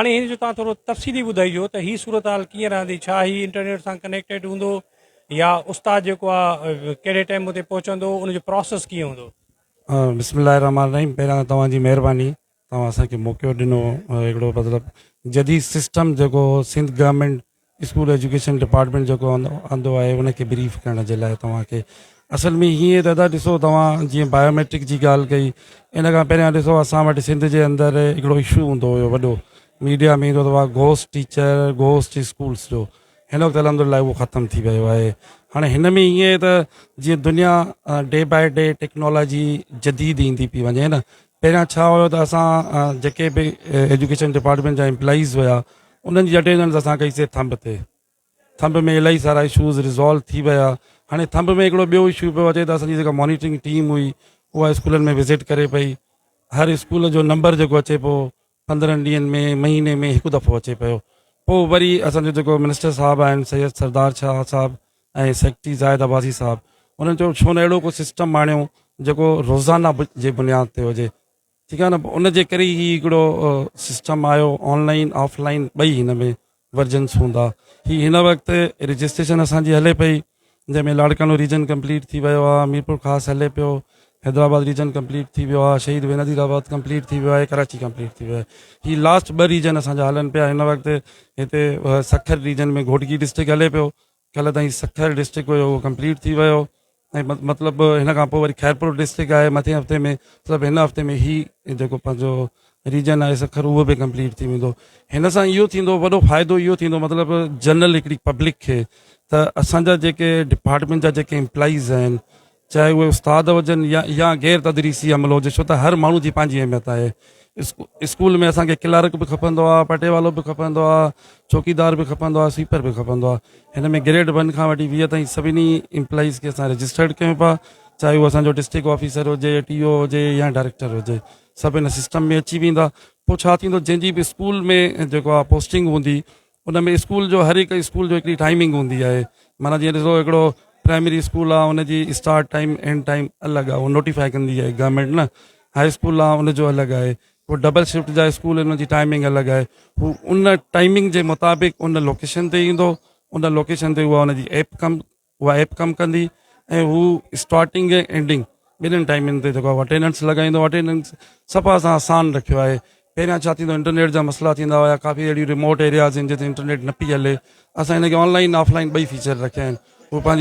هاڻي هن جو توهان ٿورو تفصيلي ٻڌائجو ته هي صورتحال ڪيئن رهندي، ڇا هي انٽرنيٽ سان ڪنيڪٽيڊ هوندو يا استاد جيڪو آهي ڪهڙي ٽائيم اتي پهچندو، ان جو پراسيس ڪيئن هوندو؟ بسم الله الرحمٰن الرحيم پهريان ته توهان جي مهرباني توهان اسان کي موقعو ڏنو هڪڙو مطلب جديد سسٽم جيڪو Sindh government school education department جيڪو آندو آهي ان کي بريف ڪرڻ جي لاء توهان کي اصل ۾ هيئن دادا ڏسو توهان جيئن بايوميٽرڪ جي ڳالهه ڪئي ان کان پهريان ڏسو اسان وٽ سنڌ جي اندر هڪڙو اشو هوندو هيو وڏو ميڊيا ۾ ايندو هو گهوسٽ ٽيچر گهوسٽ اسڪولس جو هن وقت الحمد لله اهو ختم ٿي ويو آهي هاڻي هن ۾ ائين ته جيئن دنيا ڊي باء ڊي ٽيڪنالاجي جديد ايندي پئي وڃي نه پهريان ڇا هيو ته اسان جيڪي به ايجوڪيشن ڊپارٽمينٽ جا امپلائيز هيا انهن جي اٽينڊنس اسان ڪئي سي ٿمب تي. ٿمب ۾ الاهي سارا اشوز ريزالو ٿي ويا. هاڻي ٿمب ۾ هڪڙو ٻيو اشو پيو اچي ته اسان جي جيڪا مانيٽرنگ ٽيم هئي اها اسڪولن ۾ وزٽ ڪري پئي. هر اسڪول جو نمبر جيڪو اچي پيو 15 ڏينهن ۾ مهيني ۾ هڪ دفعو اچي پيو. پوء وري اسان جو جيڪو منسٽر صاحب آهن سيد سردار شاهه صاحب ۽ سيڪريٽري زاهد عباسي صاحب انهن چيو ڇو نه اهڙو ڪو سسٽم آڻيو جيڪو روزانه جي بنياد تي هجي. ٺيڪ آهي نه ان جي ڪري هي هڪڙو سسٽم آيو آن لائن آف لائن ٻئي هن ۾ ورجنس هوندا هي هن وقت رجسٽريشن اسان جي هلي پئي جنهن ۾ لاڙڪاڻو ريجن ڪمپليٽ ٿي ويو آهي ميرپور خاص هلي پيو حيدرآباد ريجن ڪمپليٽ ٿي ويو آهي شهيد بينظير آباد ڪمپليٽ ٿي ويو آهي ڪراچي ڪمپليٽ ٿي ويو آهي هي لاسٽ ٻه ريجن اسان جا هلن پيا هن وقت هتي سکر ريجن ۾ گهوٽڪي ڊسٽرڪٽ هلي پيو ڪلهه تائين سکر ڊسٽرڪٽ هيو اهو ڪمپليٽ ٿي ويو ۽ مطلب هن کان پوء وري خيرپور ڊسٽرڪٽ آهي مٿين هفتي ۾ مطلب هن هفتي ۾ هي جيڪو پنهنجو ريجن آهي سکر اهو به ڪمپليٽ ٿي ويندو هن سان اهو ٿيندو وڏو فائدو اهو ٿيندو مطلب جنرل هڪڙي پبلڪ کي ته اسان جا جيڪي ڊپارٽمينٽ جا جيڪي امپلائيز آهن چاهي اهي استاد هجن يا يا غير تدريسي عملو هجي ڇو ته هر ماڻهو جي پنهنجي اهميت آهي اسڪول ۾ اسان کي ڪلارڪ به کپندو آهي پٽيوالو به کپندو آهي چوڪيدار به کپندو آهي سوئيپر به کپندو آهي هن ۾ گريڊ ون کان وٺي 20 تائين سڀني امپلائيز کي اسان رجسٽرڊ ڪيون پيا چاهي اهو اسانجو ڊسٽرڪٽ آفيسر هجي ٽي او هجي يا ڊائريڪٽر هجي سڀ هن سسٽم ۾ اچي ويندا پوء ڇا ٿيندو جنهن جي به اسڪول ۾ جيڪو آهي پوسٽنگ هوندي ان ۾ اسڪول جو هر هڪ اسڪول جو هڪڙي ٽائمنگ هوندي آهي معنيٰ جيئن ڏسو هڪڙو پرائمري اسڪول آهي ان جي اسٽارٽ ٽائيم اينڊ ٽائيم الڳ آهي اهو نوٽيفائي ڪندي آهي گورنمينٽ نه هاء اسڪول آهي ان جو الڳ آهي پوء ڊبل شفٽ جا اسڪول ان جي ٽائمنگ الڳ آهي هو ان ٽائمنگ جي مطابق ان لوڪيشن تي ايندو ان لوڪيشن تي اها ان جي ايپ ڪم اها ايپ ڪم ڪندي ۽ هو اسٽارٽنگ ۽ اينڊنگ ٻنهين ٽائمن تي جيڪو آهي اٽينڊنس لڳائيندو اٽينڊنس صفا اسان آسان رکيو آهي پهريان ڇا ٿيندو انٽرنيٽ جا مسئلا ٿيندا هيا ڪافي اهڙيون ريموٽ ايرياز آهن جتي انٽرنيٽ نه پئي هلي اسان هن کي آن لائن آف لائن ٻئي فيچر رکيا آهن هو پنهنجي.